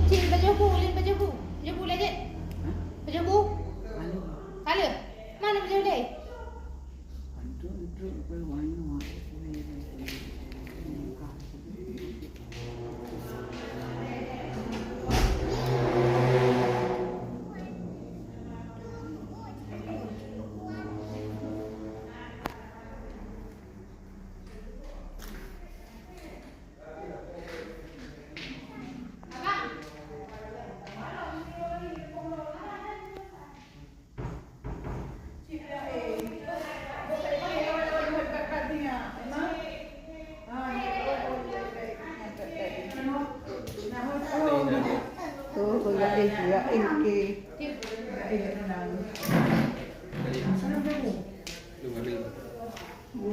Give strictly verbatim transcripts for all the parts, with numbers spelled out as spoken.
Cik, pajoh bu, ulôn pajoh bu. Pajoh bu lé jeuet. Pajoh bu. Halo. Mana pajoh lé?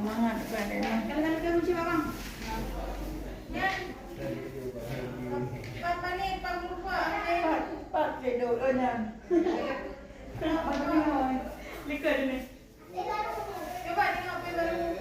Semangat pada. Kalau-kalau kamu cakap, Bang. Ya. Empat menit, empat puluh empat. Empat, empat, cek dulu, oh, nyan. Empat menit. Lika ni. Cuba tengok pi baru.